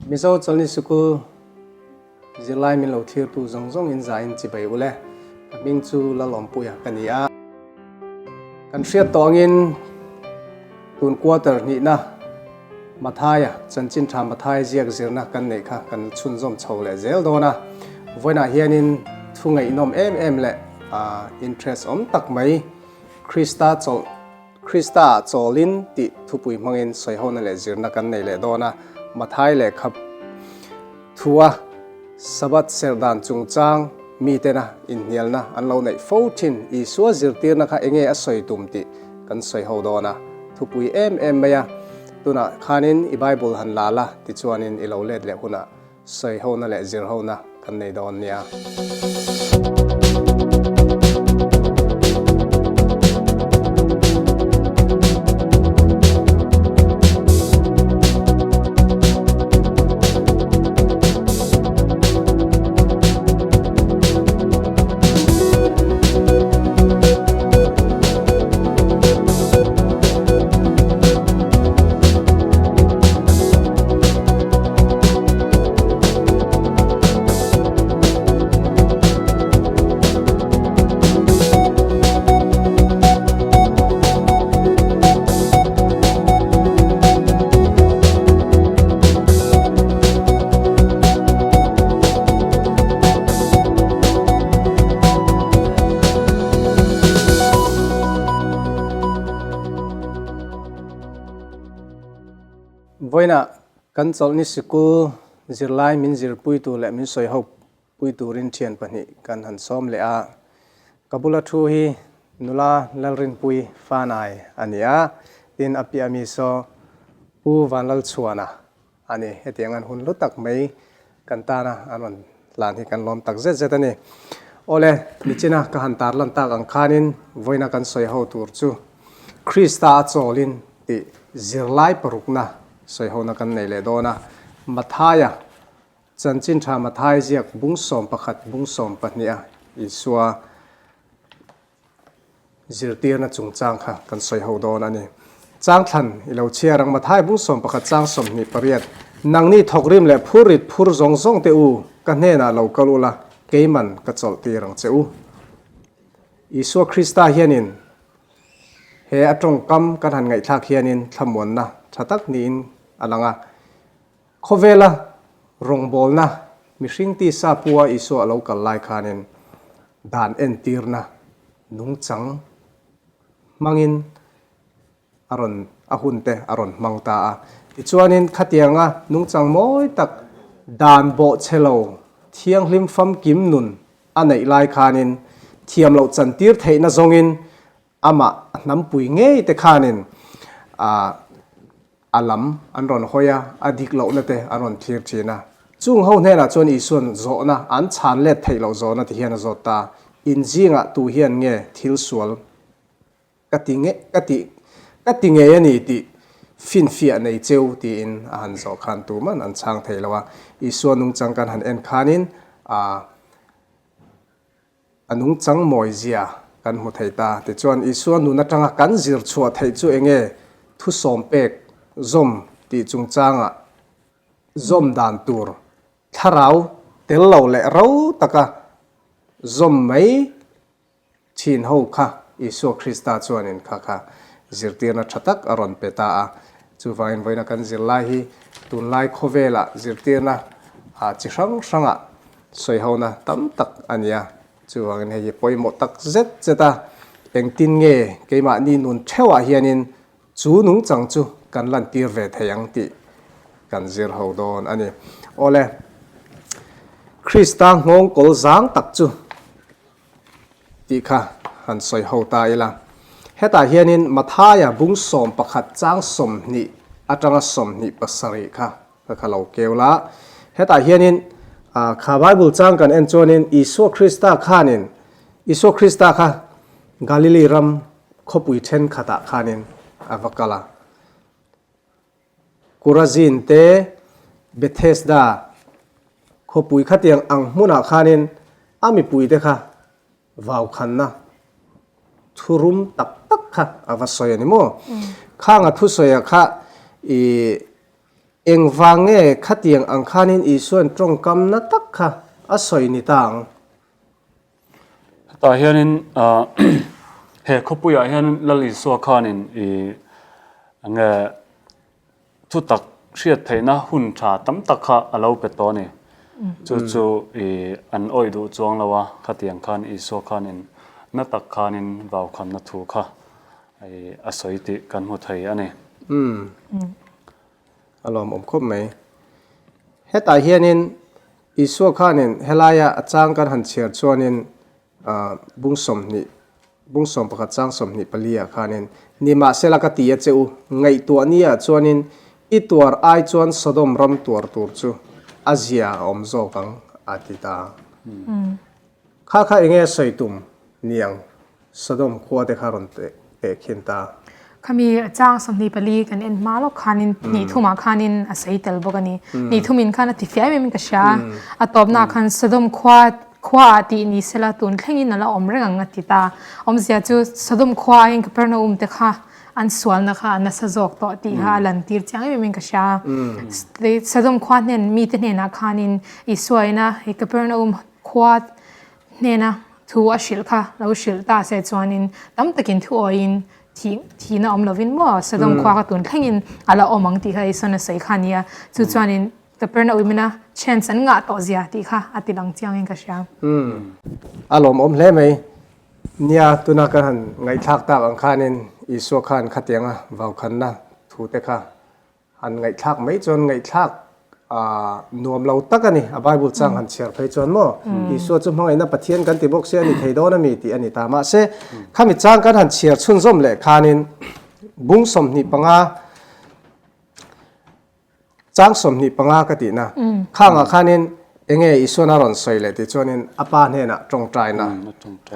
Mizo Chawlhni Sikul zirlai min lo thlirtu zawng zawng in za in chibai ule. Ka hming chu Lalawmpuia ka ni a. Kan hriat tawh angin tun quarter hnihna Mathaia chanchin tha Mathai ziak zirna kan neih kha kan chhunzawm chho leh zel dawn a. Vawiinah hianin thu ngaihnawm em em leh interest awm tak mai Krista chawlh Krista ah chawlin tih thupui hmangin sawihona leh zirna kan nei leh dawn a, Mathai lehkha thua Sabbath serh dan chungchang mitena inhnialna an lo neih fo thin Isua zirtirna kha enge a sawi tum tih kan sawi ho dawn a, thupui em em mai a, tunah khanin i Bible han la la tichuanin i lo let leh hunah Sawihona leh zirhona kan nei dawn nia. Vawiinah kan chawlhni sikul zirlai min zirpuitu leh min sawi ho pui turin thian pahnih kan han sawm leh a. Ka bula thu hi nula Lalrinpui Fanai a ni a, tin a piah mi saw Pu Vanlalchhuana a ni. Hetiang an hun hlu tak mai kan tana an rawn hlan hi kan lawm tak zet zet a ni. Awle, nichina ka han tarlan tak ang khanin vawiina kan sawi ho tur chu Krista a chawlin tih zirlai parukna sawi hona kan nei leh dawn a. Mathaia Chanchin tha Mathai ziak bung 11 bung 12 a Isua zirtirna chungchang kha kan sawi ho dawn a ni. Changthlan i lo chhiar ang Mathai bung 11 chang 28 Nangni thawkrim leh phurrit phur zawng zawng te u, ka hnenah lo kal ula, keiman ka chawlh tir ang che u. Isua Krista hianin he a tawngkam kan han ngaihthlak hianin thlamuanna tha tak niin a lang a. Khawvela rawngbawlna mihring tisa pua Isua a lo kal lai khanin dan entirna nungchang hmangin a rawn a hunte a rawn hmang ta a. Tichuanin khatianga nungchang mawi tak dan bawhchhe lo thianghlim famkim nun a neih lai khanin thiam loh chantir theihna zawngin Amah a hnampui ngei te khanin a lam an rawn hawi a, a dik lohna te an rawn thlir thin a. Chung ho hnenah chuan Isua'n zawhna an chhan let theih loh zawhna ti hian a zawt ta, In zingah tu hian nge thil sual ka ti nge ka ti ka ti ngei a ni tih finfiah nei cheu tiin a han zawh khan tuman an chhang thei lo a. Isua nungchang kan han en khanin a A nungchang mawizia kan hmu thei ta. Tichuan, Isua nun atanga kan zir chhuah theih chu eng nge? Thusawm pek zawm tih chungchangah zawm dan tur thlarau tel lo leh ro taka zawm mai thin ho kha Isua Krista chuanin kha kha zirtirna tha tak a rawn pe ta a. Chuvangin vawiina kan zirlai hi tunlai khawvelah zirtirna chi hrang hrangah Sawihona tam tak a nia. Chuvangin hei hi pawimawh tak zet zet a, engtin nge keimahni nun theuhah hianin chu nungchang chu kan lantir ve thei ang tih kan zir ho dawn a ni. Awle, Krista nghawng kawl zang tak chu tih kha han sawi ho ta ila. Hetah hianin Mathaia bung 11 chang 20 atanga 27 kha Ka kha lo keu la. Hetah hianin kha Bible chang kan en chuanin Isua Krista khanin Isua Krista kha Galili ram khawpui thenkhatah khanin a va kal a. Korazin te Bethesda khawpui khatiang ang hmunah khanin a mipuite kha vaukhanna thurum tak tak kha a va sawi a ni maw? Khanga thusawiah kha i. Engvang nge khatiang ang khanin Isua'n tawngkam na tak kha a sawi ni ta ang? Hetah hianin he khawpuiah hian Lal Isua khanin i enge thutak hriat theihna hun tha tam tak kha a lo pe tawh a ni. Chu chu i an awih duh chuang lo a, khatiang khan Isua khanin na tak khanin vaukhamna thu kha a sawi tih kan hmu thei a ni. A lawmawm khawp mai. Hetah hianin Isua khanin helaia a chang kan han chhiar chuanin bung 20, bung 11 chang 24 ah khanin, Nimahsela ka ti a che u, ngaihtuah nia chuanin i tuar ai chuan Sodom ram tuar tur chu a zia a awm zawk ang, a ti ta. Kha kha enge sawi tum niang? Sodom khua te kha rawn tehkhin ta. Khami chang 24 kan en hma lawk khanin hnih thumah khanin a sawi tel bawk a ni. Hnih thumin khan a ti fiah em em in ka hria a. A tawpnaah khan Sodom khua khuaah tih ni sela tun thlengin a la awm reng ang a ti ta. Awmzia chu Sodom khua aiin Kapernaum te kha an sualna kha a nasa zawk tawh tih kha a lantir chiang em em in ka hria a. Sodom khua hnen mite hnenah khanin Isua ina hei Kapernaum khua hnena thu a hrilh kha lo hrilh ta se chuanin tam takin thu awiin thih thihna awm lovin maw Sodom khua kha tun thlengin a la awm ang tih kha Isuan a sawi kha a nia. Chu chuanin Kapernaum ina chance an ngah tawh zia tih kha a ti lang chiangin ka hria. A lawmawm hle mai. Nia, tuna kan han ngaihthlak tak ang khanin Isua khan khatianga vaukhanna thu te kha Han ngaihthlak mai chuan ngaihthlak nuam lo tak a ni. A Bible chang han chhiar phei chuan maw Isua chu hmangaihna Pathian kan ti bawk se a ni thei dawn a mi tih a ni ta. Mahse, khami chang kan han chhiar chhunzawm leh khanin bung 25 chang 25 ka tihna khangah khanin enge Isuan a rawn sawi leh tih chuanin a pa hnenah tawngtaina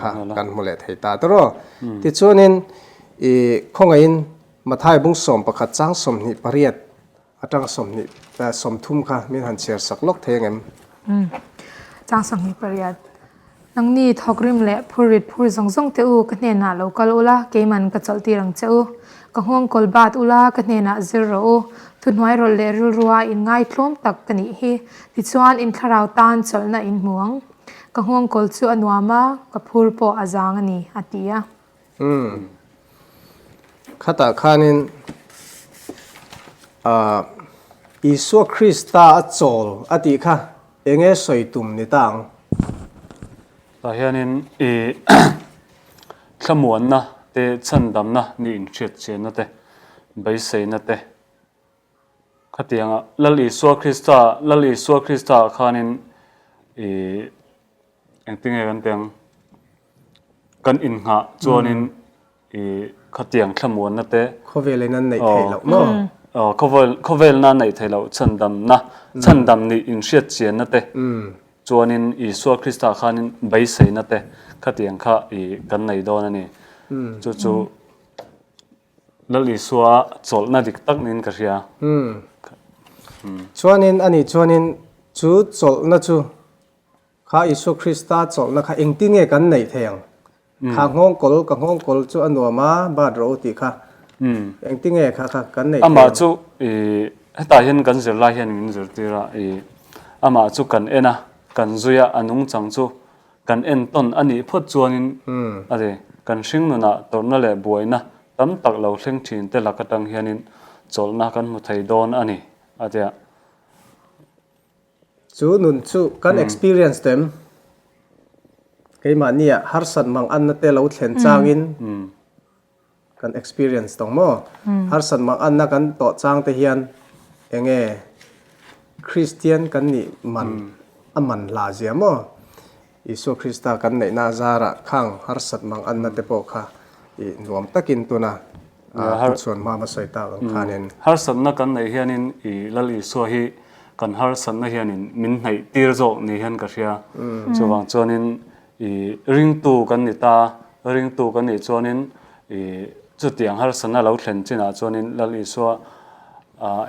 kha kan hmu leh thei ta tawrh aw. Tichuanin i khawngaihin Mathai bung 11 chang 28 atang 20 30 kha min han chhiar sak lawk thei angem? Umm. Chang 28. Nangni thawkrim leh phurrit phur zawng zawng te u ka hnenah lo kal ula, keiman ka chawlh tir ang che u. Ka nghawng kawl bat ula, ka hnenah zir rawh u. Thuhnuai rawlh leh rilrua in ngaitlawm tak ka nih hi. Tichuan in thlarau tan chawlhna in hmu ang. Ka nghawng kawl chu a nuam a, ka phur pawh a zang a ni, a ti a. Umm. Khatah khanin ah Isua Krista a chawl a tih kha enge sawi tum ni ta ang? Tah hianin i thlamuanna te, chhandamna ni inhriatchianna te, beiseina te khatianga Lal Isua Krista, Lal Isua Krista ah khanin i Engtinge kan tih ang? Kan innghah chuanin i khatiang thlamuanna te. Khawvelin an neih theih loh maw? Aw, khawvel khawvelna an neih theih loh chhandamna, chhandam nih inhriat chianna te chuanin Isua Krista khanin beiseina te khatiang kha i kan nei dawn a ni. Chu chu Lal Isua chawlhna dik tak niin ka hria. Chuanin ani chuanin chu chawlhna chu Kha Isua Krista chawlhna kha engtin nge kan neih thei ang? Kha nghawngkawl, ka nghawngkawl chu a nuam a, bat rawh u tih kha engtin nge kha kha kan neih thei ang? Amah chu i hetah hian kan zirlai hian min zirtir a, i amah chu kan en a, kan zui a, a nungchang chu kan entawn a nih phawt chuanin a ti. Kan hring nunah tawrhna leh buaina tam tak lo thleng thin te lak atang hianin chawlhna kan hmu thei dawn a ni, a ti a. Chu nun chu kan experience tem keimahnia harsat mang anna te lo thlen changin kan experience tawng maw? Harsat mang anna kan tawh chang te hian enge Kristian kan nih man a man hla zia maw? Isua Krista kan neihna azarah khang harsat mang anna te pawh kha i nuam takin tuna pu chhuan hma hmasawi tak ang khanin. Harsatna kan neih hianin i Lal Isua hi kan harsatna hianin min hnaih tir zawk ni hian ka hria. Chuvang chuanin i ringtu kan ni ta, ringtu kan nih chuanin i chutiang harsatna lo thlen chinah chuanin Lal Isua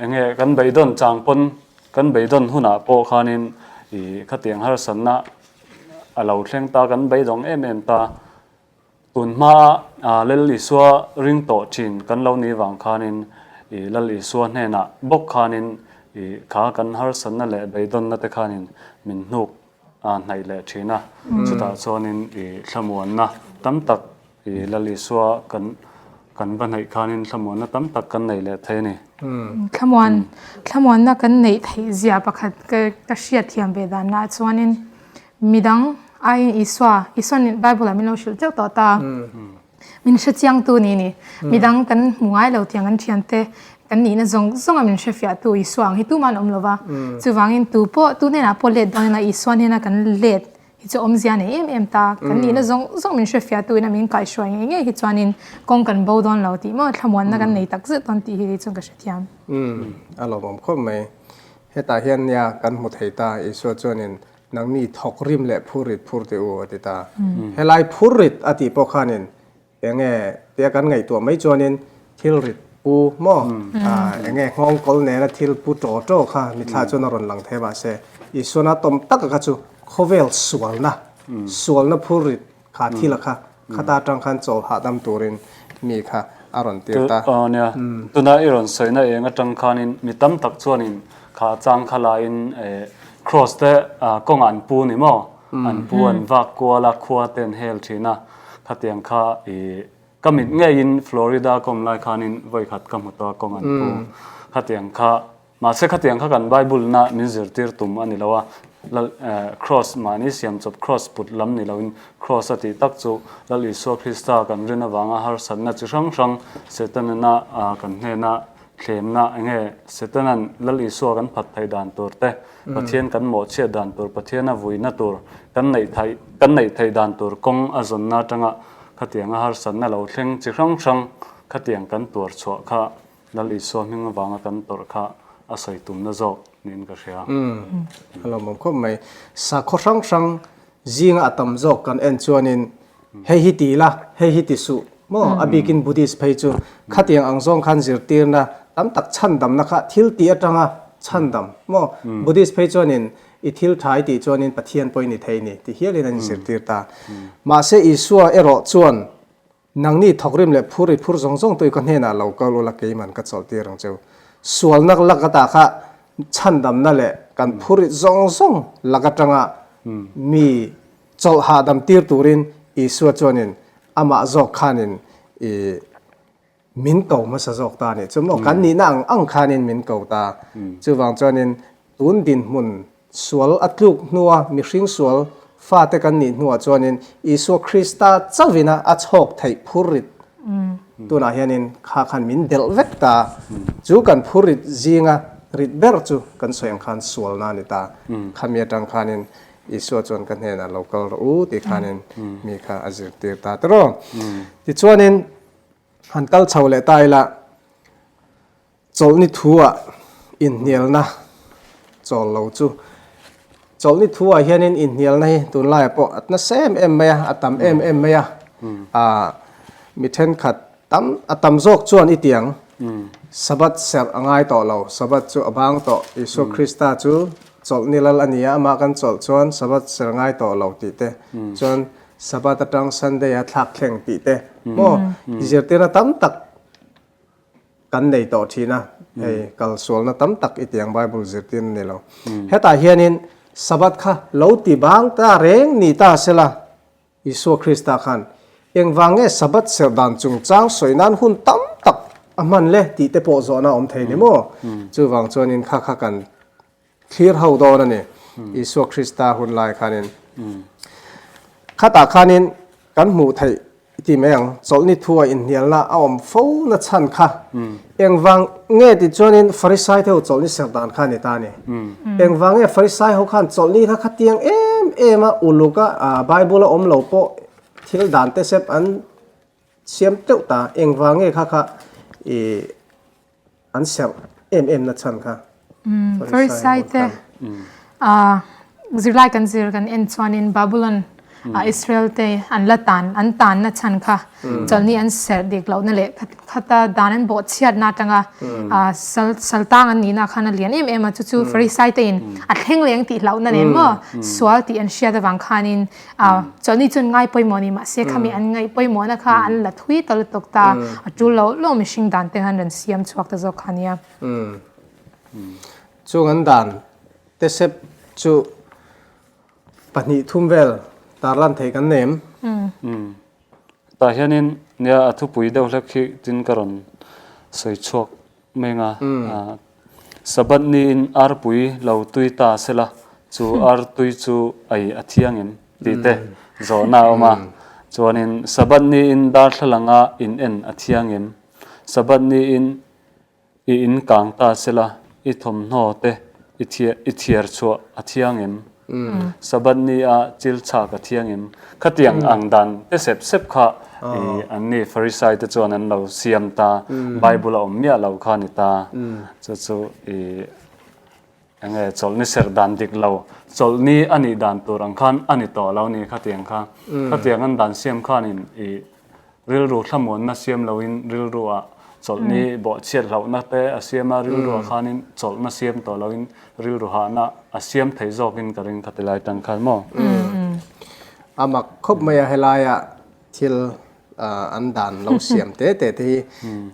enge kan beidawn chang pawn Kan beidawn hunah pawh khanin i khatiang harsatna a lo thleng ta, kan beidawng em em ta. Tun hmaa Lal Isua ring tawh thin kan lo nih vang khanin i Lal Isua hnenah bawk khanin I kha kan harsatna leh beidawnna te khanin min hnuk a hnaih leh thin a, chutah chuanin i thlamuanna tam tak i Lal Isua kan kan va hnaih khanin thlamuanna tam tak kan nei leh thei a ni. Thlamuan thlamuanna kan neih theih zia pakhat ka ka hriatthiam ve danna chuanin midang aiin Isua Isua'n Bible ah min lo hrilh teuh tawh ta. Min hre chiangtu ni ni. Midang kan hmu ngai lo tiang an thiante kan nihna zawng zawnga min hre fiahtu Isua ang hi tumah an awm lo va. Chuvangin tu pawh tu hnenah pawh let dawn ila Isua hnena kan let hi chu awmzia nei em em ta. Kan nihna zawng zawng min hre fiahtu ina min kaihhruai ngei ngei hi chuanin kawng kan bo dawn lo tih maw thlamuanna kan nei tak zet dawn tih hi kei chuan ka hrethiam. Umm a lawmawm khawp mai. Hetah hian nia kan hmu thei ta Isua chuanin Nangni thawk rim leh phur rit phur teh u a ti ta. Helai phur rit a tih pawh khanin enge tia kan ngaihtuah mai chuanin thil rit pu maw enge nghawng kawl nena thil pu ṭaw ṭaw kha mithla chuan a rawn lang thei mahse Isuana tawm taka kha chu khawvel sualna sualna phur rit Kha thil a kha, khata atang khan chawl hahdam turin mi kha a rawn tir ta. Aw nia, tuna i rawn sawina eng atang khanin mi tam tak chuanin kha chang kha laiin cross te kawngah an pu ni maw? An pu an vak kual a, khua te an hel thin a, khatiang kha i ka mit ngeiin Florida ka awm lai khanin vawikhat ka hmu tawh a kawng an pu. Khatiang kha Mahse khatiang kha kan Bible na min zirtir tum a ni lo a, Lal Cross mahni siam chawp Cross put lam ni loin Cross a tih tak chu Lal Isua Krista kan rin avanga harsatna chi hrang hrang Setanana kan hnena thlemna enge Setanan Lal Isua kan phat theih dan tur te, Pathian kan mawhchhiat dan tur, Pathiana vuina tur kan neih theih kan neih theih dan tur kawng a zawnna atanga khatianga harsatna lo thleng chi hrang hrang khatiang kan tuar chhuah kha Lal Isua hming avanga kan tawrh kha a sawi tumna zawk niin ka hria. Umm, a lawmawm khawp mai. Sakhaw hrang hrang zinga a tam zawk kan en chuanin hei hi ti la, hei hi ti suh maw? A bikin Buddhist phei chu khatiang ang zawng khan zirtirna tam tak chhandamna kha thil tih atanga chhandam maw? Buddhist phei chuanin i thil tha i tih chuanin Pathian pawhin i thei ni ti hialin an inzirtir ta. Mahse Isua erawh chuan Nangni thawkrim leh phur i phur zawng zawng tawih ka hnenah lo kal ula keiman ka chawlh tir ang cheu. Sualnak lak ata kha chhandamna leh kan phur i zawng zawng lak atanga mi chawlh hahdam tir turin Isua chuanin amah zawk khanin i min ko hmasa zawk ta a nih chu maw? Kan nihna ang ang khanin min ko ta. Chuvang chuanin tun dinhmun Sual a tluk hnua mihring sual fate kan nih hnuah chuanin Isua Krista chauhina a chhawk theih phurrit tunah hianin kha khan min delh vek ta. Chu kan phurrit zinga rit ber chu kan sawi ang khan sualna a ni ta. Khami atang khanin Isua chuan ka hnenah lo kal rawh u tih khanin mi kha a zirtir ta tiraw. Tichuanin han kal chho leh ta ila. Chawlhni thu-ah inhnialna chawl lo chu. Chawlhni thu-ah hianin inhnialna hi tunlaiah pawh a nasa em em mai a, a tam em em mai a. Aaa mi thenkhat tam a tam zawk chuan i tiang Sabbath serh a ngai tawh lo, Sabbath chu a bang tawh, Isua Krista chu chawlhni lal a ni a, amah kan chawlh chuan Sabbath serh a ngai tawh lo tih te chuan Sabbath atang Sunday a thlak thleng tih te maw zirtirna tam tak Kan nei tawh thin a, hei kalsualna tam tak i tiang Bible zirtir a ni lo. Hetah hianin Sabbath kha lo ti bang ta reng ni ta sela, Isua Krista khan engvang nge Sabbath serh dan chungchang sawi nan hun tam tak a hman le tih te pawh zawhna a awm thei ni maw? Chuvang chuanin kha kha kan thlir ho dawn a ni. Isua Krista hun lai khanin khatah khanin kan hmuh theih i ti mai ang. Chawlhni thua inhnialna a awm fo na chhan kha engvang nge tih chuanin Farisai te ho chawlhni serh dan kha a ni ta a ni. Engvang nge Farisai ho khan chawlhni kha khatiang em em a uluk a Bible a awm lo pawh thil dan te sep an siam teuh ta engvang nge kha kha i An serh em em na chhan kha. Farisai te zirlai kan zir kan en chuanin Babylon a Israel te an la tan an tan na chhan kha chawlhni an serh dik lohna leh khata dan an bawh chhiatna atanga sal saltang an nihna khan a lian em em a chu chu Farisai te in a thleng leng tih hlauhna nen maw sual tih an hriat avang khanin A, chawlhni chuan ngai pawimawh ni mahse khami an ngaih pawimawhna kha an la thui ta lutuk ta, a tul lo lo mihring dan te khan rawn siam chhuak ta zawk kha nia. Chung an dan te sep chu pahnih thum vel tarlan thei kan nei em? Tah hianin nia a thupui deuh hlek hi tin ka rawn sawi chhuak meng a. Sabbath niin arpui lo tui ta sela chu artui chu ei a thiang em tih te zawhna a awm a. Chuanin Sabbath niin darthlalanga in en a thiang em? Sabbath niin I in kang ta sela, i thawmhnaw te i i thiar chhuah a thiang em? Sabbath ni a chil chhak a thiang em? Khatiang ang dan te sep sep kha i an ni Pharisai te chuan an lo siam ta, Bible a awm miah lo kha a ni ta. Chu chu i enge chawlhni serh dan dik lo, chawlhni a nih dan tur ang khan a ni tawh lo ni khatiang kha. Khatiang an dan siam khanin i Rilru thlamuanna siam loin rilruah chawlhni bawhchhiat hlauhna te a siam a, rilruah khanin chawlhna siam tawh loin rilru hahna a siam thei zawkin ka ring kha ti lai tang khan maw? A mak khawp mai a, helaia thil an dan lo siam te te te hi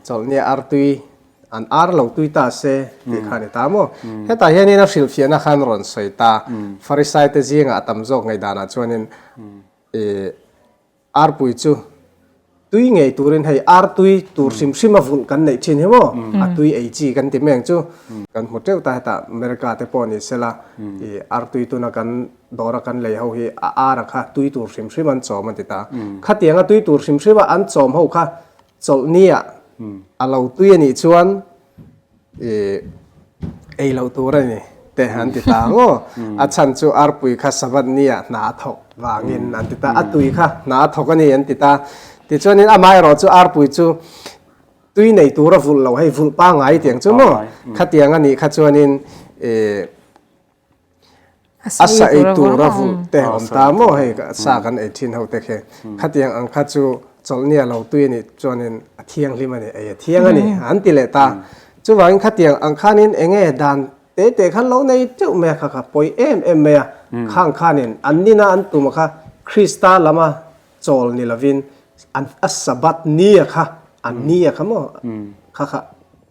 chawlhnia artui an ar lo tui ta se tih kha a ni ta maw? Hetah hianin a hrilhfiahna khan rawn sawi ta, Farisai te zingah a tam zawk ngaihdanah chuanin ih Arpui chu tui ngei turin hei artui tur hrim hrim a vulh kan neih thin hi maw? A tui ei chi kan ti mai ang chu. Kan hmu teuh ta hetah America te pawh ni sela ih artui tuna kan dawra kan lei ho hi a ara kha tui tur hrim hrim an chawm an ti ta. Khatianga tui tur hrim hrima an chawm ho kha chawlhnia a lo tui a nih chuan I ei loh tur a ni te an ti ta ang aw. A chhan chu arpui kha Sabbath nia hna a thawk vangin an ti ta. A tui kha hna a thawk a ni an ti ta. Tichuanin amaherawh chu arpui chu tui nei tur a vulh lo hei vulh pangngai tiang chu maw? Khatiang a nih kha chuanin i A sa ei tur a vulh te awm ta maw hei sa kan ei thin ho te khi khatiang ang kha chu chawlhnia lo tui a nih chuanin a thianghlim a ni ei a thiang a ni an ti leh ta chuvangin khatiang ang khanin eng nge dan te te khan lo nei teuh mai a kha kha pawi em em mai a khang khanin an nina an tum a kha Krista lama chawl ni lovin an a Sabbath ni a kha an ni a kha maw kha kha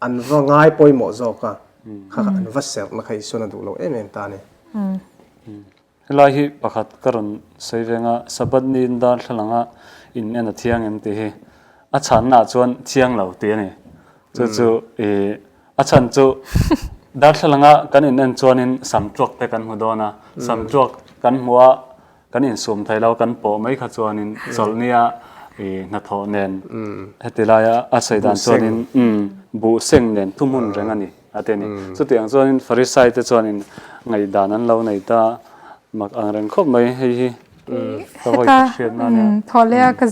an va ngai pawimawh zawk a kha kha an va serhna kha Isuan a duh lo em em ta a ni. Helai hi pakhat ka rawn sawi veng a, Sabbath ni in darthlalang a in en a thiang em tih hi a chhanna ah chuan thiang lo tih a ni. Chu chu i a chhan chu darthlalang a kan in en chuanin sam tuak te kan hmu dawn a, sam tuak kan hmuh a Kan insum thei lo, kan pawh mai kha chuanin chawlhnia i hnathawh nen heti laia a sawi dan chuanin buh seng nen thuhmun reng a ni a ti a ni. Chutiang chuanin Farisai te chuanin ngaihdan an lo nei ta mak ang reng khawp mai hei hi ka vawi khat hriatna a nia. Thawh leh a ka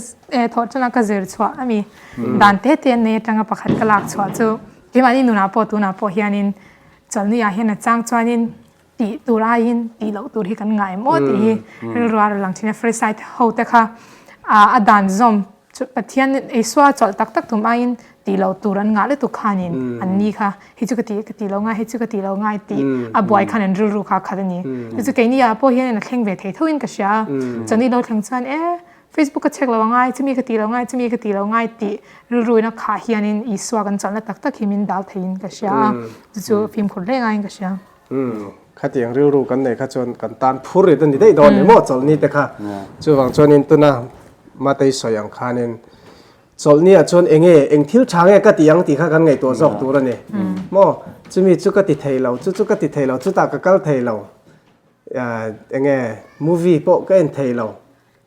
thawh tana ka zir chhuah a mi dan te te an nei atanga pakhat ka lak chhuah chu keimahni nunah pawh tunah pawh hianin chawlhni ah hian a chang chuanin Tih tur aiin tih loh tur hi kan ngah em aw tih hi rilru a rawn lang thin a. Pharisai ho te kha a dan zawm chu Pathian Isua chawlh tak tak tum aiin tih loh tur an ngah lutuk khanin an ni kha hei chu ka tih ka tih lo ngai hei chu ka tih lo ngai tih a buai khan an rilru kha a khat a ni. Chu chu keini ah pawh hian a thleng ve thei thoin ka hria a. Chawni lo thleng chuan e Facebook ka check lo angai chumi ka tih lo ngai chumi ka tih lo ngai tih rilru in a khah hianin Isua kan chawlhna tak tak hi min dal theiin ka hria a. Chu chu fimkhur hle ngaiin ka hria. Umm, khatiang rilru kan nei kha chuan kan tan phur rit a ni daih dawn ni maw chawlhni te kha. Chuvang chuanin tuna Matei sawi ang khanin chawlhni ah chuan enge eng thil tha nge ka ti ang tih kha kan ngaihtuah zawk tur a ni maw. Chumi chu ka ti thei lo, chu chu ka ti thei lo, chutah ka kal thei lo, enge movie pawh ka en thei lo.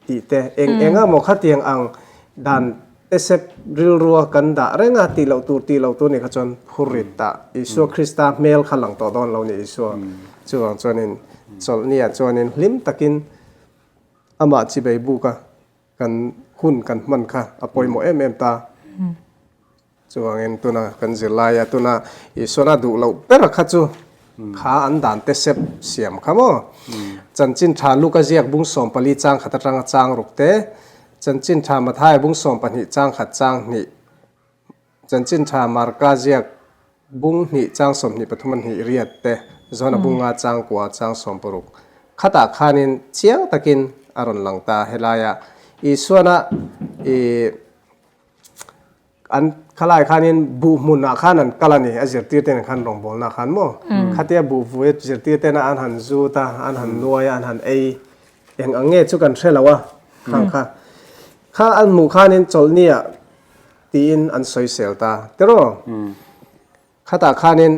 Tih te, eng eng a maw khatiang ang dan te sep rilrua kan dah reng a tih loh tur tih loh tur ni kha chuan phur rit ta Isua Krista hmel kha lang tawh dawn lo ni Isua chuvang chuanin chawlhniah chuanin hlim takin amah chibei buk a kan hun kan hman kha a pawimawh em em ta. Chuvangin tuna kan zirlaia tuna Isuana duh loh ber kha chu kha an dan te sep siam kha maw? Chanchin tha Luka ziak bung 14 chang khat atanga chang ruk te, Chanchin tha Mathaia bung 12 chang khat chang hnih, Chanchin tha Marka ziak bung hnih chang 23 a hnih riat te, Johana bung nga chang kua chang 60 khatah khanin chiang takin a rawn lang ta helaia Isuana i An Khalai khanin buh hmunah khan an kal a ni, a zirtirte nen khan rawngbawlna khan maw? Khatia buh vui zirtirtena an han zut a, an han nuai a, an han ei eng ang nge chu kan hre lo a, khang kha. Kha an hmuh khanin chawlhniah tiin an sawisel ta tiraw? Khatah khanin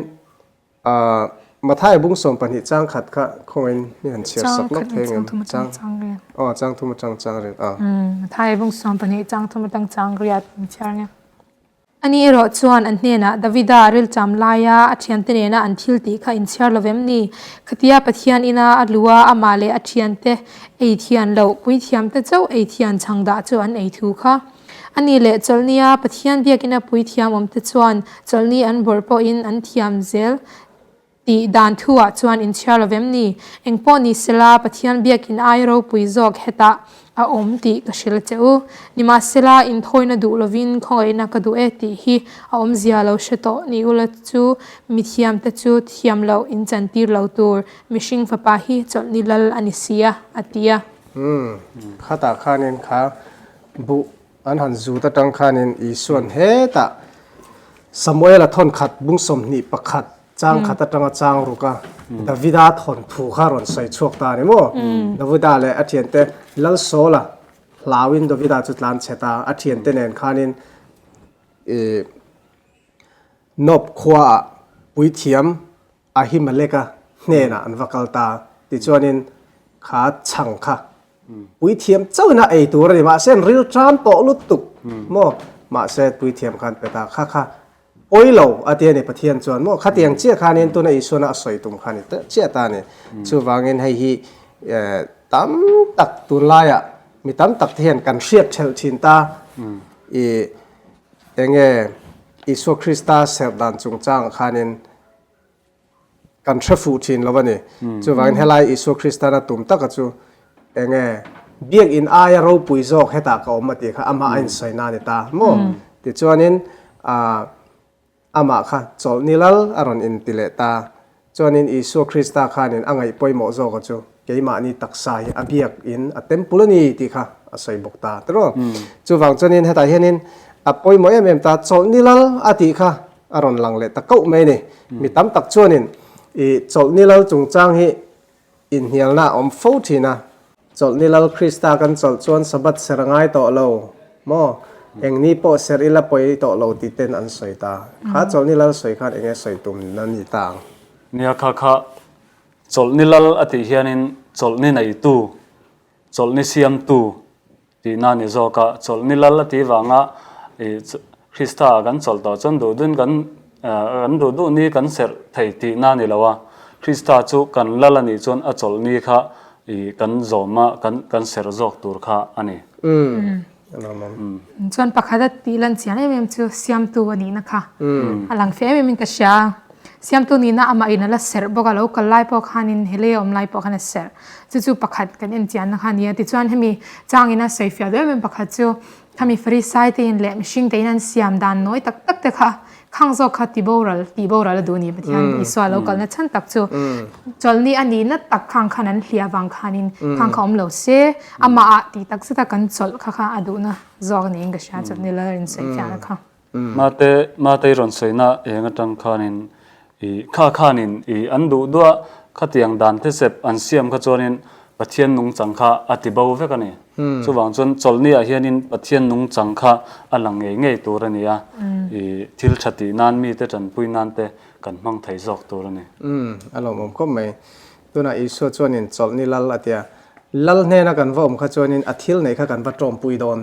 Mathai bung 12 chang khat kha khawngin mi han chhiar sak lawk thei ngem? Chang aw chang thum atang chang riat a. Mathai bung 12 chang thum atang chang riat min chhiar nge. Ani erawh chuan an hnenah Davida rilcham laia a thiante nena an thil tih kha inchhiar lo vem ni? Khatia Pathian ina a lu a amah leh a thiante ei thian loh puithiamte chauh ei thian chhang dah chu an ei thu kha. A ni leh chawlhnia Pathian biakina puithiam awmte chuan chawlhni an bawrh pawhin an thiam zel tih dan thuah chuan inchhiar lo vem ni? Eng pawh ni sela Pathian biakin ai ropui zawk hetah a awm tih ka hrilh che u. Nimahsela inthawina duh lovin khawngaihna ka duh e tih hi a awmzia lo hre tawh ni ula chu mithiamte chu thiam loh inchantir lo tur mihring fapa hi chawlhni lal a ni si a, a ti a. Umm, khatah khanin kha Buh an han zut atang khanin Isua'n hetah Samuela thawn khat bung 21 chang khat atanga chang ruk a Davida thawn thu kha rawn sawi chhuak ta a ni maw? Davida leh a thiante Lal Saula hlauin Davida chu tlan chhe ta a thiante nen khanin ih Nob khuaah puithiam Ahimeleka hnenah an va kal ta. Tichuanin kha chhang kha puithiam chauhin a ei tur a ni. Mahse an ril tan tawh lutuk maw? Mahse puithiam khan pe ta kha kha pawi lo a ti a ni Pathian chuan maw? Khatiang chiah khanin tuna Isuana a sawi tum kha a ni chiah ta a ni. Chuvangin hei hi tam tak tunlaiah mi tam tak te hian kan hriat thelh thin ta i enge Isua Krista serh dan chungchangah khanin kan hre fuh thin lo a ni. Chuvangin helai Isua Kristan a tum taka chu enge biakinn aia ropui zawk hetah ka awm a tih kha amah a insawi na a ni ta maw? Tichuanin ah amah kha chawlhni lal a rawn inti leh ta. Chuanin Isua Krista khanin a ngaih pawimawh zawka chu keimahni taksa hi a biakin a temple a ni tih kha a sawi bawk ta tiraw. Chuvang chuanin hetah hianin a pawimawh em em ta chawlhni lal a tih kha a rawn lang leh ta koh mai a ni. Mi tam tak chuanin i chawlhni lal chungchang hi inhnialna a awm fo thin a. Chawlhni lal Krista kan chawlh chuan Sabbath ser a ngai tawh lo maw? Eng ni pawh ser ila pawi tawh lo tih ten an sawi ta. Kha chawlhni lal sawi khan enge sawi tum na ni ta ang? Nia kha kha chawlhni lal a tih hianin chawlhni neitu, chawlhni siamtu Tihna a ni zawk a, chawlhni lal a tih vanga ih Krista ah kan chawlh tawh chuan duh duhin kan kan duh duh ni kan serh thei tihna a ni lo a, Krista chu kan lal a nih chuan a chawlhni kha ih kan zawm a, kan kan serh zawk tur kha a ni. Umm a lawm awm. Chuan pakhat a tih lan chian em em chu siamtu a nihna kha a lang fe em em in ka hria a, siamtu nihna amah in a la serh bawk a, lo kal lai pawh khanin helei a awm lai pawh khan a serh. Chu chu pakhat kan en chianna kha a ni a, tichuan hemi changin a sawi fiah deuh em em pakhat chu khami Farisai te in leh mihring te in an siam dan nawi tak tak te kha khang zawk kha ti boral tih boral a duh a ni Pathian Isua lo kalna chhan tak chu chawlhni a nihna tak khang khan an hliah avang khanin khang kha awm lo se amah ah tih tak zeta kan chawlh kha kha a duhna zawk a niin ka hria chawlhni lal in sawi fiahna kha. Mate, Matei rawn sawina eng atang khanin i kha khanin i an duh duh a, khatiang dan te sep an siam kha chuanin Pathian nungchang kha a ti bo vek a ni. Chuvang chuan chawlhniah hianin Pathian nungchang kha a lang ngei ngei tur a ni a, i thil tha tih nan mite tanpui nan te kan hmang thei zawk tur a ni. Umm, a lawmawm khawp mai. Tunah Isua chuanin chawlhni lal a tia, lal hnena kan va awm kha chuanin a thil neih kha kan va tawmpui dawn.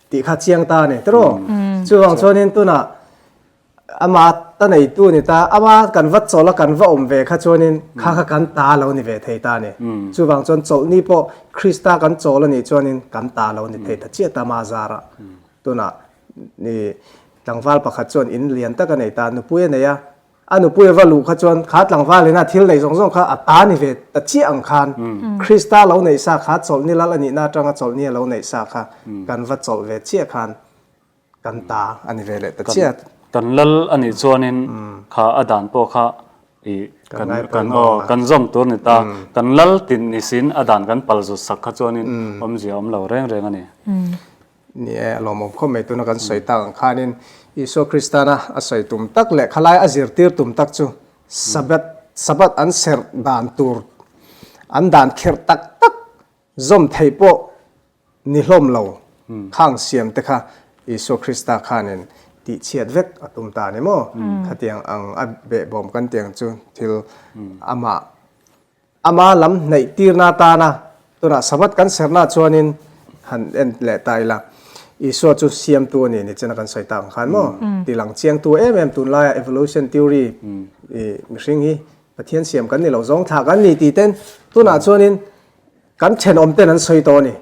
Tih kha chiang ta a ni tiraw? Chuvang chuanin tunah ama ta neitu ni ta, ama kan va chawlh a kan va awm ve kha chuanin kha kha kan ta lo ni ve thei ta a ni. Chuvang chuan chawlhni pawh Krista kan chawl a nih chuanin kan ta lo ni thei ta chiah ta ama zarah. Tunah ni tlangval pakhat chuan in lian tak a nei ta, nupui a nei a, A nupui a va luh kha chuan kha tlangval ina thil neih zawng zawng kha a ta ni ve ta chiah ang khan Krista lo neih sa kha chawlhni lal a nihna atanga chawlhni a lo neih sa kha kan va chawlh ve chiah khan kan ta a ni ve leh ta chiah. Kan lal a nih chuanin kha a dan pawh kha i kan kan aw kan zawm tur ni ta. Kan lal tin ni siin a dan kan pal zut sak kha chuanin awmzia a awm lo reng reng a ni. Ni e, a lawmawm khawp mai tuna kan sawi tak ang khanin Isua Kristana a sawi tum tak leh khalai a zirtir tum tak chu Sabbath Sabbath an serh dan tur an dan kherh tak tak zawm theih pawh ni hlawm lo khang siam te kha Isua Krista khanin tihchhiat vek a tum ta a ni maw? Khatiang ang a behbawm kan tiang chu thil amah Ama lam hnaih tirna atana tunah Sabbath kan serna chuanin han en leh ta ila, Isua chu siamtu a ni ni chena kan sawi tak ang khan maw? Ti lang chiangtu em em tunlaia evolution theory i mihring hi Pathian siam kan ni lo zawng thlah kan ni tih ten tunah chuanin kan thenawm ten an sawi tawh a ni.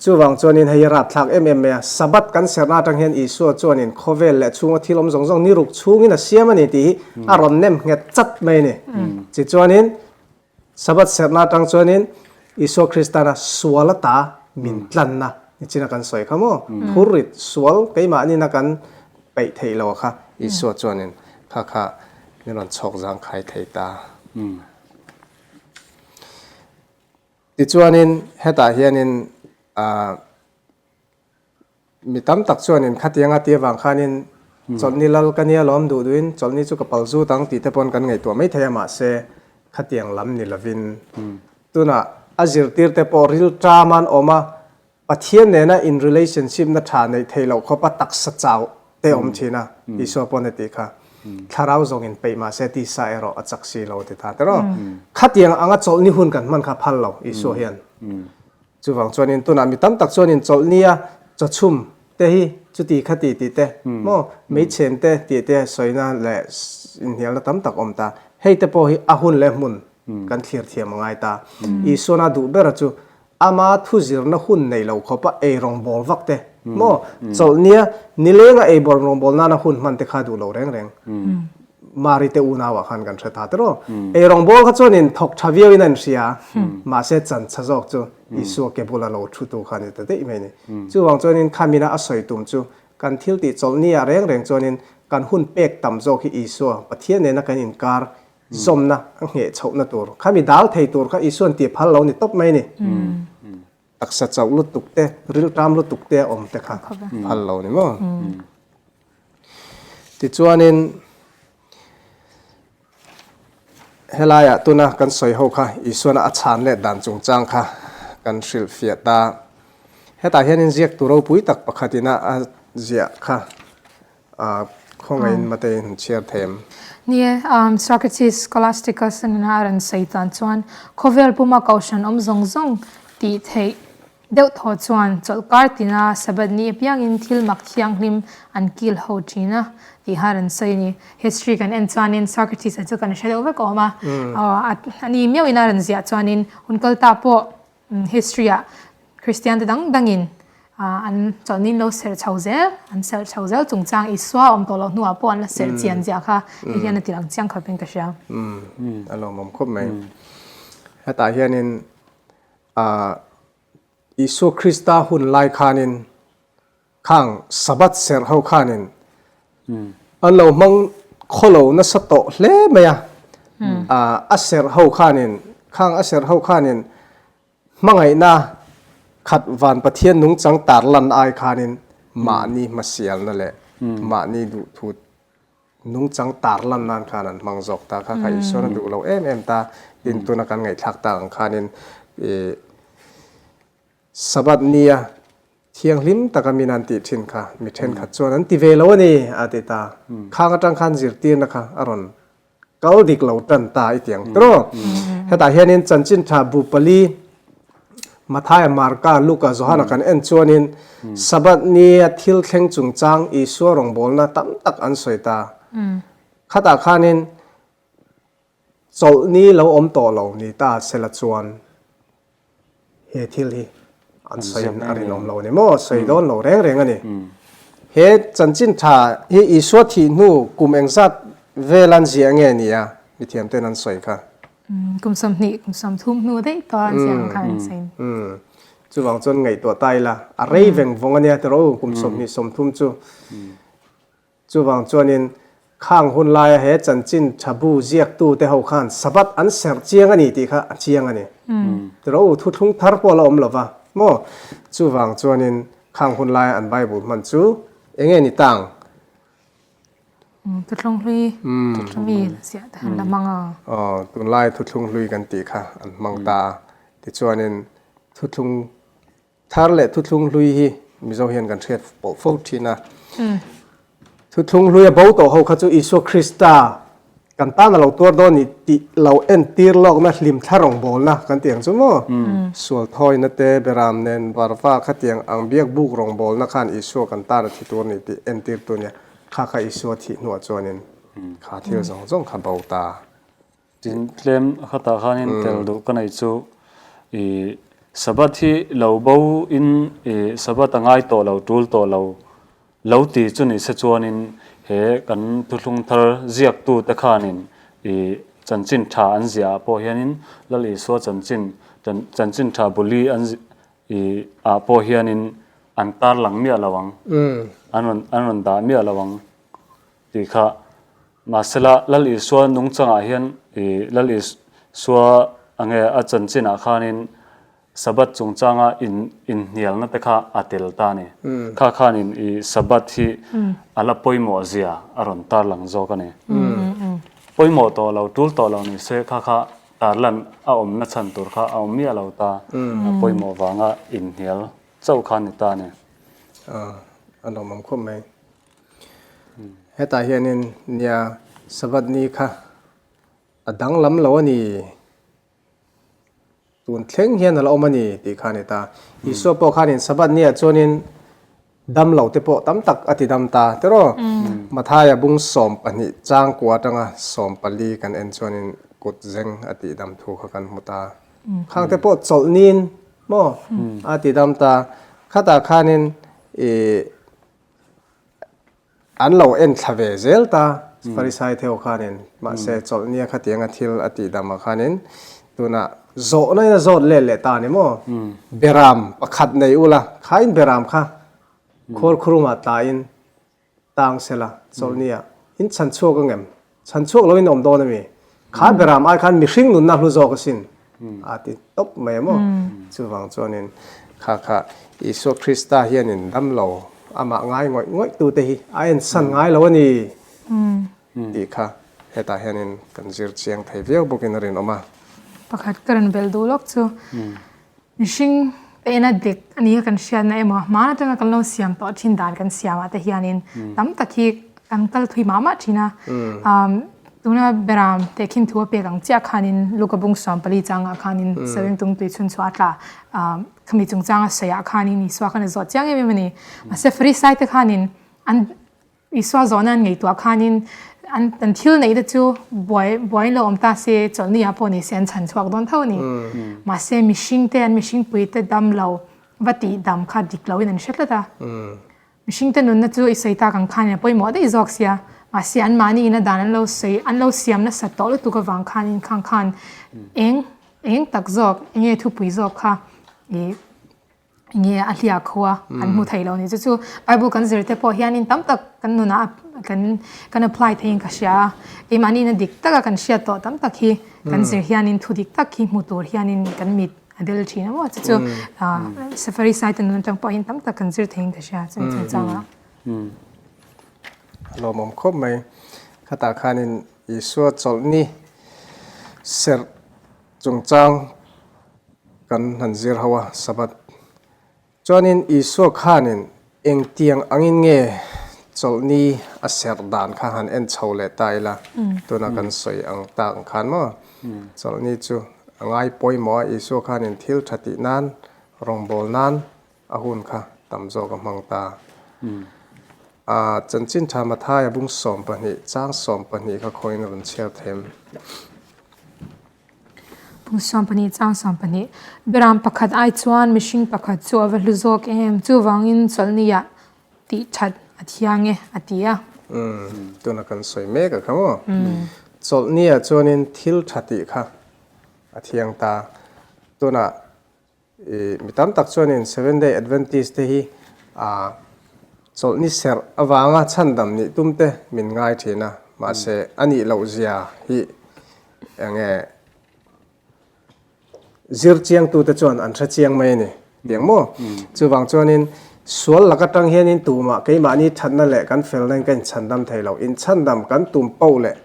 Chuvang chuanin hei hi rapthlak em em mai a, Sabbath kan serna atang hian Isua chuanin khawvel leh chhunga thil awm zawng zawng ni ruk chhungin a siam a ni tih hi a rawn nem nghet chat mai a ni. Tichuanin Sabbath serna atang chuanin Isua Kristana sual ata min tlanna nichina kan sawi kha maw? Phurrit sual keimahnin a kan peih theih lo kha Isua chuanin kha kha min rawn chhawk zangkhai thei ta. Tichuanin hetah hianin ah mi tam tak chuanin khatianga ti avang khanin chawlhni lal ka nia lawm duh duhin chawlhni chu ka pal zut ang tih te pawn kan ngaihtuah mai thei a mahse khatiang lam ni lovin tunah a zirtir te pawh rilṭam an awm a Pathian nena in relationship na tha neih theih loh khawpa taksa chau te awm thin a, Isua pawn a tih kha. Thlarau zawng in peih mahse tisa erawh a chak si lo ti ta tiraw. Khatiang anga chawlhni hun kan hman kha phal lo Isua hian. Chuvang chuanin tunah mi tam tak chuanin chawlhnia chawchhum te hi chuti khati tih te maw meichhen te tih te sawina leh inhnialna tam tak awm ta. Hei te pawh hi a hun leh hmun kan thlir thiam a ngai ta. Isuana duh bera chu Ama thu zirna hun nei lo khawpa ei rawngbâwl vak te maw? Chawlhnia nilenga ei bawl rawngbâwl nana hun hman te kha duh lo reng reng. Mari te unauah khan kan hre ta tiraw. Ei rawngbâwl kha chuanin thawk tha viauin a inhria, mahse chan tha zawk chu Isua ke bula lo thutu kha a ni ta daih mai a ni. Chuvang chuanin khamina a sawi tum chu kan thil tih chawlhnia reng reng chuanin kan hun pek tam zawk hi Isua, Pathian nena kan inkar Zawmna a ngheh chhohna tur kha mi dal thei tur kha Isuan tih phal lo ni tawp mai ni. Taksa chauh lutuk te, riltam lutuk te a awm te kha phal lo ni maw? Tichuanin helaiah tuna kan sawi ho kha Isuana a chhan leh dan chungchang kha kan hrilhfiah ta. Hetah hianin ziaktu ropui tak pakhatin a ziah kha A khawngaihin mate in chhiar thei em? Ni e, Socrates Scholasticus a nuna a rawn sawi tan chuan khawvel puma kohhran awm zawng zawng tih theih deuh thaw chuan chawlhkar tina Sabbath ni apiangin thil mak thianghlim an kil ho thin a tiha rawn sawi a ni. History kan en chuanin Socrates-a chu kan hre deuh vek awm a, a ni miauhin a rawn ziah chuanin hun kal ta pawh History-ah Kristian te dang dangin an chawlhni lo serh chho zel, an serh chho zel chungchang Isua awm tawh loh hnuah pawh an la serh chian ziah kha hei hian a ti lang chiang khawpin ka hria. A lawmawm khawp mai. Hetah hianin Isua Krista hun lai khanin Khang Sabbath serh ho khanin an lo hmang khawlo nasa tawh hle mai a, a serh ho khanin khang a serh ho khanin hmangaihna khat van Pathian nungchang tarlan ai khanin mahni hmasialna leh mahni duhthu nungchang tarlan nan khan an hmang zawk ta kha kha Isuan a duh lo em em ta tin tuna kan ngaihthlak tak ang khanin ih Sabbath nia Thianghlim taka min an tih thin kha mi thenkhat chuan an ti ve lo a ni, a ti ta. Khang atang khan zirtirna kha a rawn kal dik lo tan ta i ti ang tiraw. Hetah hianin chanchin tha bu pali Mathaia, Marka, Luka, Johana kan en chuanin Sabbath nia thil thleng chungchang Isua rawngbawlna tam tak an sawi ta. Khatah khanin Chawlhni lo awm tawh lo ni ta sela chuan he thil hi an sawiin a rinawm lo a ni maw? Sawi dawn lo reng reng a ni. He chanchin tha hi Isua thih hnu kum engzat vel an ziah nge ni a? Mithiam ten an sawi kha. Kum 20, kum 30 hnu daih tawh an ziah ang kha an sawi. Chuvang chuan ngaihtuah ta ila a rei veng vawng a nia tiraw u kum 20, 30 chu. Chuvang chuanin khang hun laia he chanchin tha bu ziaktute ho khan Sabbath an serh chiang a ni tih kha a chiang a ni. Tiraw u, thuthlung thar pawh a la awm lo va maw? Chuvang chuanin Khang hun laia an Bible hman chu enge ni tang? Thuthlung hlui mi ziah te han la hmang a. Aw, tunlai thuthlung hlui kan tih kha an hmang ta a. Tichuanin thuthlung Thar leh thuthlung hlui hi Mizo hian kan hriat pawh fo thin a. Thuthlung hlui a bo tawh ho kha chu Isua Krista kan tan a lo tuar dawn ni tih lo entir lawkna hlim thla rawngbawlna kan tih ang chu maw? Sual thawina te, beram nen varva khatiang ang biak buk rawngbawlna khan Isua kan tan a thi tur ni tih entirtu nia. Kha kha Isua thih hnuah chuanin kha thil zawng zawng kha bo ta. Tin, tlem khatah khanin tel duh ka nei chu i Sabbath hi lo bo in i Sabbath a ngai tawh lo, tul tawh lo, lo ti chu ni se chuanin he kan thuthlung thar ziaktu te khanin i chanchin tha an ziah ah pawh hianin Lal Isua chanchin chanchin tha buli an i ah pawh hianin an tarlang miah lo ang, an rawn an rawn dah miah lo ang. Tih kha mahsela Lal Isua nungchangah hian ih Lal Isua ange a chanchinah khanin Sabbath chungchanga in inhnialna te kha a tel ta a ni. Kha khanin ih Sabbath hi a la pawimawh zia a rawn tarlang zawk a ni. Pawimawh tawh lo, tul tawh lo ni se kha kha tarlan a awmna chhan tur kha a awm miah lo ta, a pawimawh vanga inhnial chauh kha a ni ta a ni. A lawmawm khawp mai. Hetah hianin nia Sabbath ni kha a danglam lo a ni, tun thleng hian a la awm a ni tih kha a ni ta. Isua pawh khanin Sabbath niah chuanin dam lo te pawh tam tak a ti dam ta tiraw? Mathaia bung 12 changkua atanga 14 kan en chuanin kut zeng a tih dam thu kha kan hmu ta. Khang te pawh chawlhnin maw a ti dam ta. Khatah khanin ih An lo en thla ve zel ta, Farisai theu khanin, mahse chawlhnia khatianga thil a tih damah khanin tunah zawhna in a zawt let leh ta a ni maw? Beram pakhat nei ula, khain beram kha khuarkhurumah tlaiin tang sela chawlhnia in chhan chhuak ang em? Chhan chhuak loin a awm dawn a mi? Kha beram ai khan mihring nunna hlu zawk asin a ti tawp mai a maw? Chuvang chuanin kha kha Isua Krista hianin dam lo amah ngai ngawih ngawih tute hi a ensan ngai lo a ni tih kha hetah hianin kan zir chiang thei viau bawkin a rinawm a. Pakhat ka rawn belh duh lawk chu Mihring te ina dik a nia kan hriatna emaw hmaan atanga kan lo siam tawh thin dan kan siamah te hianin tam tak hi kan kal thui mah mah thin a. Tuna beram tehkhin thu a pek ang chiah khanin Luka bung 14 changah khanin Savengtung tui chhun chhuah a tla khami chungchanga sawiah khanin Isua khan a zawh chiang em em a ni. Mahse Farisai te khanin an Isua zawhna an ngaihtuah khanin an an thil neih te chu buai buaiin lo awm ta se chawlhni ah pawh ni se an chhan chhuak dawn tho a ni. Mahse mihring te an mihring pui te dam lo va tih dam kha dik loin an hre tlat a. Mihring te nunna chu i sawi tak ang khanin a pawimawh daih zawk sia. Mahse anmahni ina dan an lo sawi an lo siam nasat tawh lutuk avang khanin khang khan eng eng tak zawk enge thupui zawk kha ih nge a hliah kho a an hmu thei lo ni chu chu bible kan zir te pawh hianin tam tak kan nunah kan kan apply theiin ka hria a keimahni na dik taka kan hriat tawh tam tak hi kan zir hianin thu dik tak hi hmu tur hianin kan mit a del thin a maw chu chu safari site nun atang pawhin tam tak kan zir theiin ka hria chumi chungchangah. A lawmawm khawp mai khatah khanin Isua chawlhni serh Chungchang kan han zir ho a, Sabbath. Chuanin Isua khanin engtiang angin nge chawlhni a serh dan kha han en chho leh ta ila, tuna kan sawi ang tak ang khan maw? Chawlhni chu a ngai pawimawh a, Isua khanin thil tha tih nan, rawngbâwl nan a hun kha tam zawk a hmang ta. A chanchin tha Mathaia bung 12, chang 12 kha khawiin a rawn chhiar them. Bung 12 chang 12, Beram pakhat ai chuan mihring pakhat chu a va hlu zawk em? Chuvangin chawlhniah tih that a thiang e, a ti a. Umm, tuna kan sawi mek a kha maw? Chawlhniah chuanin thil tha tih kha a thiang ta. Tunah I mi tam tak chuanin Seventh Day Adventist te hi a chawlhni serh avanga chhandam nih tum te min ngai thin a, mahse a nih loh zia hi enge zir chiangtu te chuan an hre chiang mai a ni tiang maw? Chuvang chuanin. Sual lak atang hianin tumah keimahni thatna leh kan felna in ka inchhandam thei lo. Inchhandam kan tum poh leh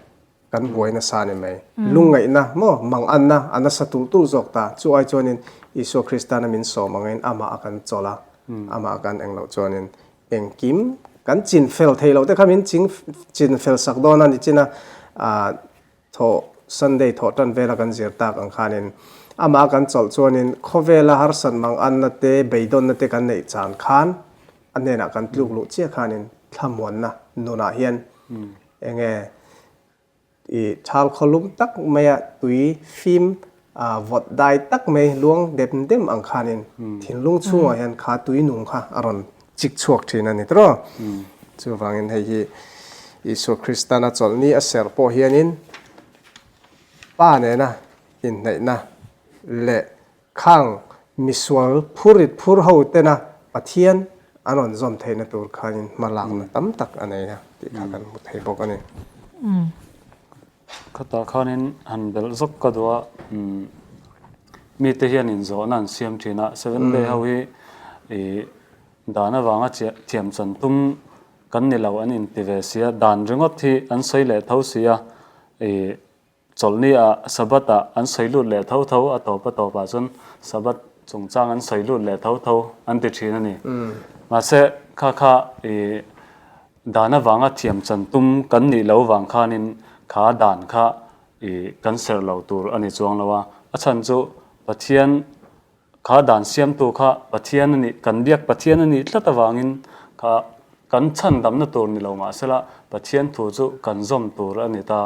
kan buai nasa a ni mai. Lungngaihna maw manganna a nasa tulh tulh zawk ta. Chu ai chuanin Isua Kristana min sawm angin amah a kan chawlh a, amah a kan eng loh chuanin engkim kan chinfel thei loh te kha min ching chinfel sak dawn a ni chin a, thawh Sunday thawh tan vela kan zir tak ang khanin amah a kan chawlh chuanin khawvela harsat manganna te beidawnna te kan neih chan khan a hnenah kan tluk luh chiah khanin thlamuanna nunah hian Enge i thal khawlum tak maia tui fim vawt dai tak mai luang dem dem ang khanin thinlung chhungah hian kha tui nung kha a rawn chik chhuak thin a ni tawh. Chuvangin hei hi Isua Kristana chawlhni a serh pawh hianin Pa nena inhnaihna leh Khang misual phurit phur ho tena Pathian an rawn zawm theihna tur khanin hma lakna tam tak a nei a tih kha kan hmu thei bawk a ni. Khatah khanin han belh zawk ka duh a, mite hian inzawhna an siam thin a, Seventh Day ho hi ih dan avanga thiam chan tum kan ni lo an inti ve si a, dan ringawt hi an sawi leh tho si a, ih Chawlhni ah Sabbath ah an sawi lut leh tho tho, a tawp a tawp ah chuan Sabbath chungchang an sawi lut leh tho tho an ti thin a ni. Mahse kha kha i dan avanga thiam chan tum kan nih lo vang khanin kha dan kha i kan serh lo tur a ni chuang lo a, a chhan chu Pathian Kha dan siamtu kha Pathian a nih, kan biak Pathian a nih tlat avangin kha kan chhandamna tur ni lo mahsela Pathian thu chu kan zawm tur a ni ta.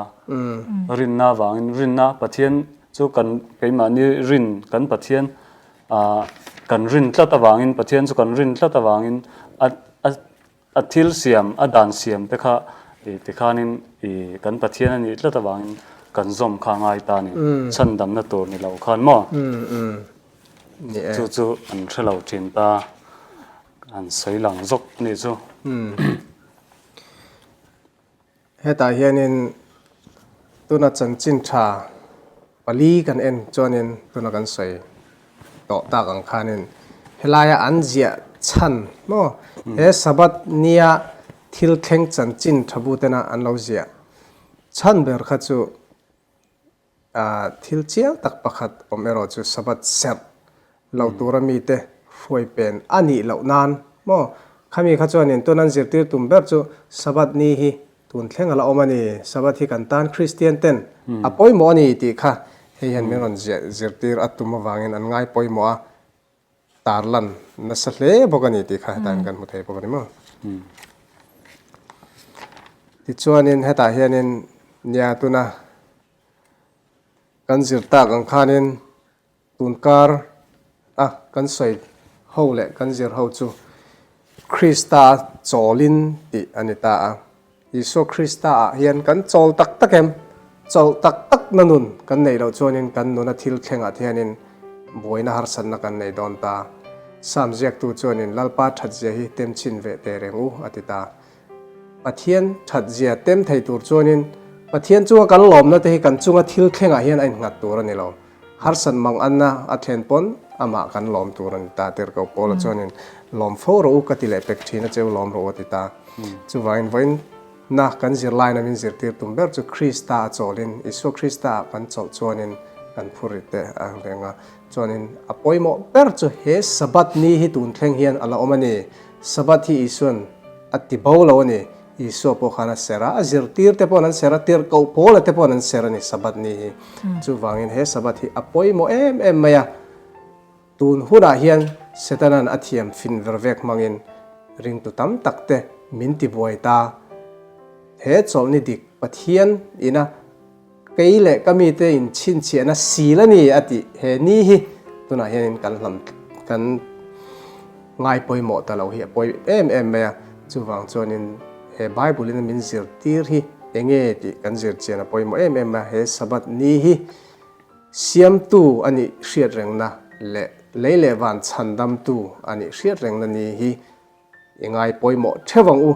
Rinna avangin rinna Pathian chu kan keimahni rin kan Pathian ah kan rin tlat avangin Pathian chu kan rin tlat avangin a a A thil siam, a dan siam te kha i tikhanin i kan Pathian a nih tlat avangin kan zawm kha a ngai ta a ni. Chhandamna tur ni lo khan maw? Chu chu an hre lo thin ta, an sawi lang zawk a nih chu. Hetah hianin tuna chanchin tha pali kan en chuanin tuna kan sawi tawh tak ang khanin helaia an ziah chhan maw he Sabbath nia thil thleng chanchin tha bu tena an lo ziah chhan ber kha chu Thil chiang tak pakhat awm erawh chu Sabbath serh lo tura mite hruai pen a nih loh nan maw? Khami kha chuanin tun an zirtir tum ber chu Sabbath ni hi tun thleng a la awm a ni, Sabbath hi kan tan Kristian ten a pawimawh a ni tih kha hei hian min rawn zirtir a tum avangin an ngai pawimawh a, tarlan nasa hle bawk a ni tih kha hetah hian kan hmu thei bawk a ni maw. Tichuanin hetah hianin nia tuna kan zir tak ang khanin tunkar a kan sawi ho leh kan zir ho chu Krista chawlin tih a ni ta a. Isua Krista ah hian kan chawl tak tak em? Chawlh tak tak na nun kan neih loh chuanin kan nuna thil thlengah te hianin buaina harsatna kan nei dawn ta. Psalm ziaktu chuanin Lalpa thatzia hi tem chhin veh teh reng u a ti ta. Pathian thatzia tem thei tur chuanin Pathian chunga kan lawmna te hi kan chunga thil thlengah hian a innghat tur a ni lo. Harsat mang anna a thlen pawn amah kan lawm tur a ni ta. Tirhkoh Paula chuanin lawm fo rawh u ka ti leh pek thin a cheu lawm rawh u a ti ta. Chuvangin vawiin na kan zirlaina min zirtir tum ber chu Krista a chawlhin Isua Krista ah kan chawlh chuanin kan phurrit te a reng a. Chuanin a pawimawh ber chu he Sabbath ni hi tun thleng hian a la awm a ni. Sabbath hi Isuan a ti bo lo a ni. Isua pawh khan a ser a, a zirtir te pawhin an ser a, tirhkoh Paula te pawhin an ser a ni Sabbath ni hi. Chuvangin he Sabbath hi a pawimawh em em mai a, tun hunah hian Setanan a thiam fin ver vek hmangin ringtu tam tak te min tibuai ta. He chawlhni dik Pathian ina Kei leh ka mite in chhinchhiahna sil a ni a tih he ni hi tunah hianin kan hlam kan ngai pawimawh ta lo hi a pawi em em mai a, chuvang chuanin he Bible in min zirtir hi enge tih kan zir chian a pawimawh em em mai a, he Sabbath ni hi siamtu a nih hriat rengna leh lei leh van chhandamtu a nih hriat rengna ni hi I ngai pawimawh theuh ang u,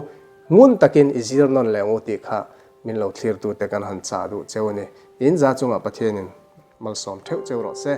ngun takin i zir nawn leh ang u tih kha min lo thlirtute kan han chah duh cheu a ni. In za chungah Pathianin malsawm theuh cheu rawh se.